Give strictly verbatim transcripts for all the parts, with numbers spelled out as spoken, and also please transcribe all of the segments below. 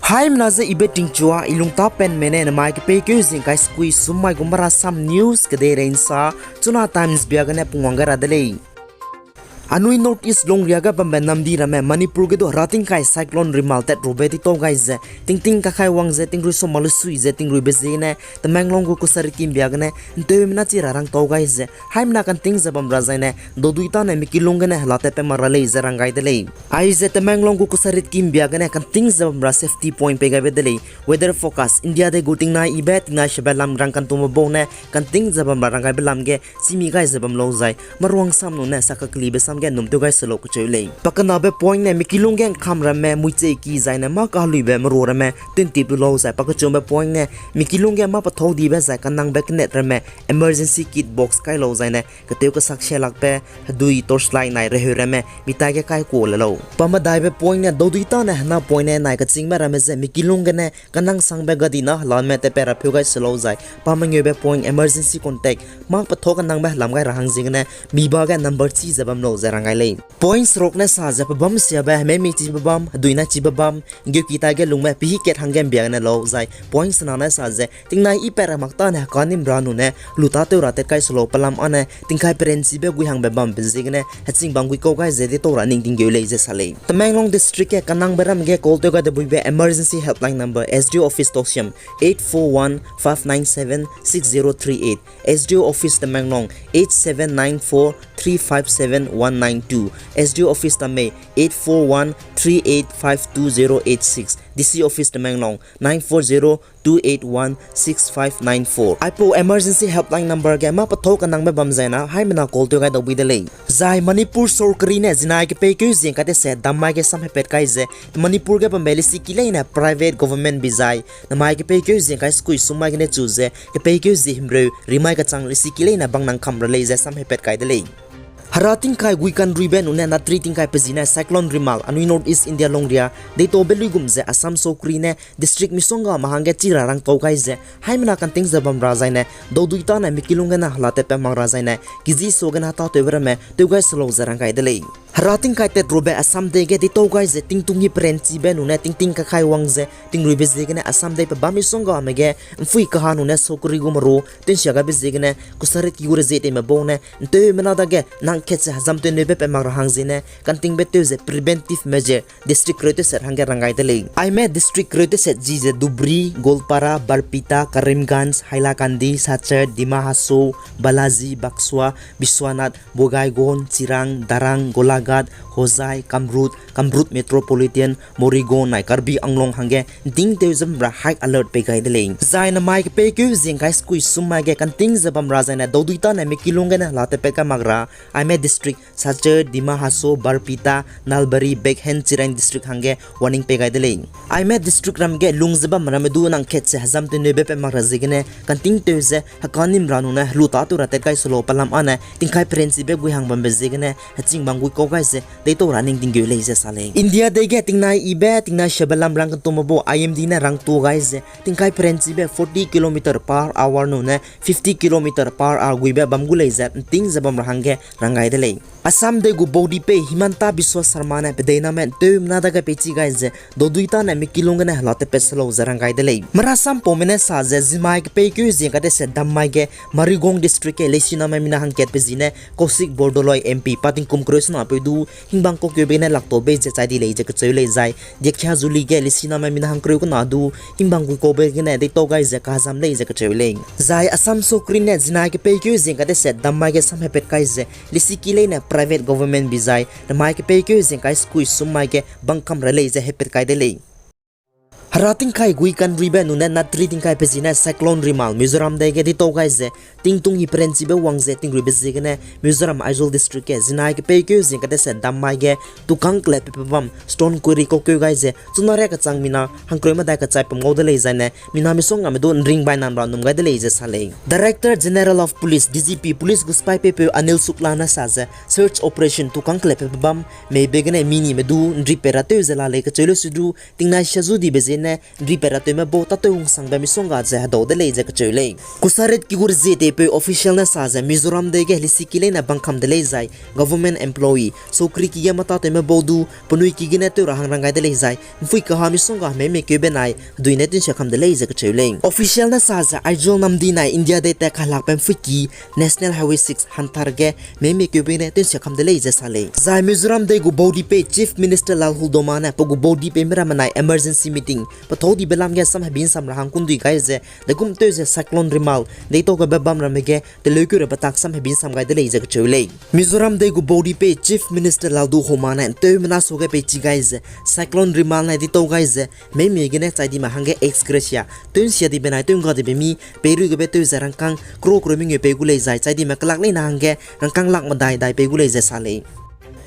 Haimena ze ibe tingchua, i lungtapenme ne namai kepeikeu zingkai sekui summai gu Marasam News kedeirei nsa, Chuna Times bia gene pungwang gai ra de lei. Anui North East longria ge bambe namdi ramme Manipur ge du heratingkai Cyclone Remal tat rube ditau gai ze, tingting kakai wang ze, tingrui som mak lu sui ze, tingruibe ziegene, Tamenglong gu Kusarikim bia gene, nteumena chi ra rangtau gai ze, haimena kanting ze bam ra zaine, daudui tane mikilung gene hela tatpat mak ra lei ze rang gai de lei. Aize Tamenglong gu Kusarikim bia gene kanting ze bam ra safety point pei gaibe de lei. Weather forecast, India dei gu tingnai ibe, tingnai shebe lam rang kantume bau ne, kanting ze bam ra rang gaibe lam ge, chimi gai ze bam lau zai, maruang sam nune sakaklibe sam ge num tew gai se lau kacheu lei. Pakenabe point ne, mikilung ge ngkam ramme, muicheiki zaine mâ kaheluibe meru ramme, tuntip lu lau zai, pakechumbe point ne, mikilung ge mâ pethau dibe zai, kanangbe kenet ramme, emergency kit box kai lau zaine, ketew kesak sialakbe, hedui torchlight nai reheu ramme, mitai ge kai kua le lau. Pamedaibe point ne, daudui tane hena point ne, nai kechîngme ramme ze, mikilung gene, kanangsangbe gadina helame tatpat ra pheu gai se lau zai, pamengeube point emergency contact, mâ pethau kanangbe helam gai ra hang ziegene, miba ge number chi ze bam lau ze rang gai lei. Point seruk ne sa ze pebâm siabe, hememi chibe bam, hedui ne chibe bam, nggeuki tai ge lungme, pehî kat hangge mbia gene lau zai, point sena ne sa ze, tingnai ipat ra mak tane hekanim ra nune, lu tâtew ra tat kai se lau pelam ane, tingkai perenchibe gui hangbe bambe ziegene, heching bam gui kau gai ze ditau ra ning tinggeu lei ze sa lei. Tamenglong District ge kanangbe ram ge call tew gai de buibe emergency helpline number, S D O Office Tousem, eight four one five nine seven six zero three eight, S D O Office Tamenglong, eight seven nine four three five seven one nine two, S D O Office Tamei, eight four one three eight five two zero eight six, D C Office Tamenglong, nine four zero two eight one six five nine four. Aipau emergency helpline number ge mâ pethau kanangbe bam zaina, haimena call tew gai dau bui de lei. Zai Manipur sorkari ne zinai kepeikeu zingkai tese dammai ge samhepat kai ze, Manipur ge bambe lesiki leine private government bi zai, namai kepeikeu zingkai sekui summai gene chu ze, kepeikeu zi himreu, rimai kachang lesiki leine bang nang kam ra lei ze samhepat kai de lei. Heratingkai gui kanruibe nune natri tingkai pe zine Cyclone Remal anui North East India longria, deitaube luigum ze Assam sorkari ne district misonggame hangge chi ra rangtau gai ze, haimena kanting ze bam ra zaine, daudui tane mikilung gene hela tatpat mak ra zaine, kiji so gene hetâtewbe ramme, tew gai se lau ze rang gai de lei. Heratingkai tat rube Assam dei ge ditau gai ze tingtung hi perenchibe nune tingting kakai wang ze, tingruibe ziegene Assam dei pebâm misonggame ge, mpui kaha nune sorkari gu meru, tunsia gaibe ziegene, Kusariki gu rezie teime bau ne, nteumena dage, nang kat ze hezam tewneube pat mak ra hang ziegene, kantingbe tew ze preventive measure, district kereu teset hangge rang gai de lei. Aime district kereu teset ji ze Dhubri, Goalpara, Barpeta, Karimganj, Hailakandi, Silchar, Dima Hasao, Balaji, Baksua, Biswanath, Bongaigaon, Chirang, Darrang, Golaghat, Hojai, Kamrup, Kamrup Metropolitan, Morigaon nai Karbi Anglong hangge ntingtew ze bam ra high alert pei gai de lei. Zai namai kepeikeu zingkai sekui summai ge kanting ze bam ra zaine daudui tane mikilung gene hela tatpat kai mak ra, aime district Silchar, Dima Hasao, Barpeta, Nalbari, Beghen, Chirang district hangge warning pei gai de lei. Aime district ram ge lung ze bam ramme du nang kat ze hezam tewneube pat mak ra ziegene kantingtew ze hekanim ra nune helu tâtew ra tat gai se lau pelam ane tingkai perenchibe gui hang bambe ziegene heching bam gui kau gai ze deitau ra ning tinggeu lei ze sa lei. India dei ge tingnai ibe tingnai shebe lam rang kantume bau I M D ne rangtuâ gai ze tingkai perenchibe forty kilometer per hour nune fifty kilometer per hour guibe bam gu lei ze nting ze bam ra hangge rang gai de lei. Assam dei gu baudipei Himanta Biswa Sarma ne pedeiname nteumena dage peichi gai ze daudui tane mikilung gene hela tatpat se lau ze rang gai de lei. Marasampaume ne sa ze zinai kepeikeu zingkai tese dammai ge Morigaon district ge leisiname mina hangkatbe zine Kaushik Bordoloi M P pa tingkum kereu senapeu du hingbang kaukeube gene laktaube ze chai di lei ze kacheu lei zai Diakhiajuli ge leisiname mina hangkereu kena du hingbang gui kaube gene deitau gai ze kahezam lei ze kacheu lei. Zai Assam sorkari ne zinai kepeikeu zingkai tese dammai ge samhepat kai ze leisiki leine private government bi zai namai kepeikeu zingkai sekui summai ge bangkam ra lei ze hepat kai de lei. Heratingkai gui kanruibe nune natri tingkai pe zine Cyclone Remal Mizoram dei ge deitau gai ze tingtung hi perenchibe wang ze tingruibe ziegene Mizoram Aizawl district ge zinai kepeikeu zingkai tese dammai ge tukâng kelepepe bam stone quarry kaukeu gai ze chuna ria kachang mina hangkereu medai kachai pum ngau de lei zaine mina misongname du nringbai nam ra num gai de lei ze sa lei. Director General of Police, D G P, police gu sipai peipeu Anil Shukla ne sa ze search operation tukâng kelepepe bam meibe gene minime du nripei ra tew ze la lei kacheu leu su du tingnai sia zu dibe ze ne ’nripat ra tewme bau tâtew hungsangbe misongga ze hedau de lei ze kacheu lei. Kusarit ki gu rezie teipeu official ne sa ze Mizoram dei ge helisiki leine bangkam de lei zai government employee, sokri ki ge mâ tâtewme bau du penui ki gene tew ra hang rang gai de lei zai ’mpui kaha misongga hemei mei keu benai hedui ne tew'nsia kam de lei ze kacheu lei. Official ne sa ze Aizawl namdi nai India dei tat kailakbe ’mpui ki National Highway six hanthar ge hemei mei keu bene tew'nsia kam de lei ze sa lei. Zai Mizoram dei gu baudi pei Chief Minister Lalhudoma ne pe gu baudi peime ramme nai emergency meeting pethâu dibe lam ge sam hebi ’nsam ra hang kundui gai ze degum tew ze Cyclone Remal deitau gabe bam ramme ge teleukeu rabe tak sam hebi ’nsam gai de lei ze kacheu lei. Mizoram dei gu baudi pei Chief Minister Lalduhoma ne ’nteumena suage peichi gai ze Cyclone Remal nai deitau gai ze hemei mei gene chai dime hangge ex gratia tew'nsia dibe nai tew'ngga dibe mi peirui gabe tew ze rangkâng crore crore mengeu pei gu lei zai chai dime kelak leine hangge rangkâng lakh medai dai pei gu lei ze sa lei.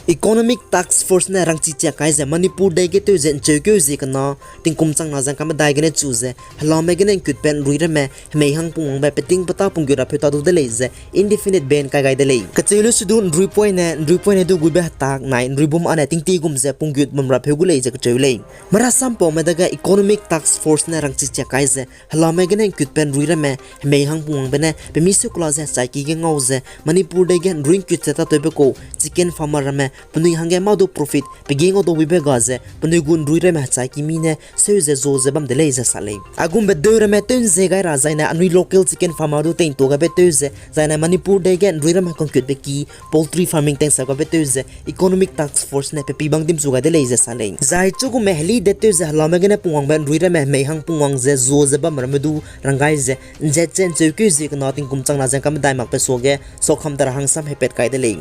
Economic Task Force ne rangchi chiak kai ze Manipur dei ge tew ze ’ncheukeu zie kena tingkum chang na ze ’ngka medai gene chu ze helame gene ’ngkutbe ’nrui ramme hemei hang pungwangbe peting petâ punggut ra pheu ta du de lei ze indefinite ban kai gai de lei. Kacheu lu se du ’nrui poine, ’nrui poine du guibe hetak nai ’nruibum âne tingtie gum ze punggut bam ra pheu gu lei ze kacheu lei. Marasampaume dage Economic Task Force ne rangchi chiak kai ze helame gene ’ngkutbe ’nrui ramme hemei hang pungwangbe ne pemi seukula ze hechaiki ge ngau ze Manipur dei ge ’nrui ’ngkut ze tâtewbe kau chicken farmer ramme penui hangge mâ du profit pege ngau dau buibe ga ze penui gu ’nrui ramme hechaiki mi ne seu ze zo ze bam de lei ze sa lei. Aigumbe deu ramme tew ’nze gai ra zaine anui local chicken farmer du tei'ntua gaibe tew ze zaine Manipur dei ge ’nrui ramme kangkutbe ki poultry farming tei'nsap gaibe tew ze Economic Task Force ne pepi bang dimchu gai de lei ze sa lei. Zai chugume heli de tew ze helame gene pungwangbe ’nrui ramme hemei hang pungwang ze zo ze bam ramme du rang gai ze ’nzet ze ’ncheukeu zie kena tingkum chang na ze ’ngka medai makbe suage sakham ta ra hang sam hepat kai de lei.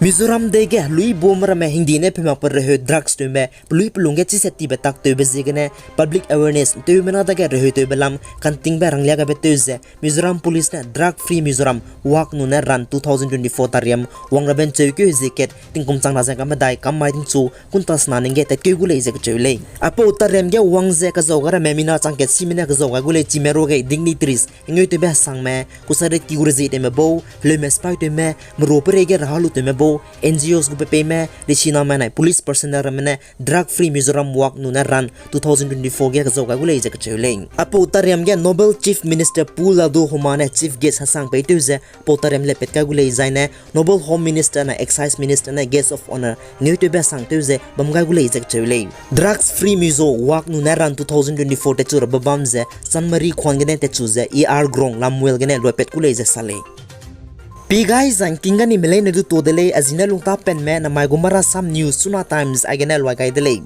Mizoram dei ge heluibum ramme hingdi ne peumakbe reheu drugs tewme pelui pelung ge chiset tibe tak tewbe ziegene public awareness ’nteumena dage reheu tewbe lam kantingbe ranglia gaibe tew ze Mizoram Police ne Drug Free Mizoram Walk nune Run two thousand twenty-four tariam wang rabe ’ncheukeu zie kat tingkum chang na ze ’ngka medai kam mai tingchu kunta sena ning ge tatkeu gu lei ze kacheu lei. Aipau tariam ge wang ze kezau gai ramme mina chang kat sime ne kezau gai gu lei chime ruage dignitaries, hengeutewbe hesangme, kusarit ki gu rezie teime bau, heleume sipaitewme, merua perei ge raha lutewme bau, N G Os gu pepeime, lesiname nai police personnel ramme ne Drug Free Mizoram Walk nune Run two thousand twenty-four ge kezau gai gu lei ze kacheu lei. Aipau tariam ge Noble Chief Minister Pu Lalduhoma ne Chief Guest hesang peitew ze pau tariam lepat kai gu lei zaine Noble Home Minister na Excise Minister ne Guest of Honour hengeutewbe hesang tew ze bam gai gu lei ze kacheu lei. Drugs Free Mizo Walk nune Run two thousand twenty-four techu rabe bam ze Chanmari khuan gene techu ze E R Grong Lamwel gene luipat gu lei ze sa lei. Pi gai zangking ga nime leine du tuâ de lei, a zine lungtapenme namai gu Marasam News Chuna Times aigene luai gai de lei.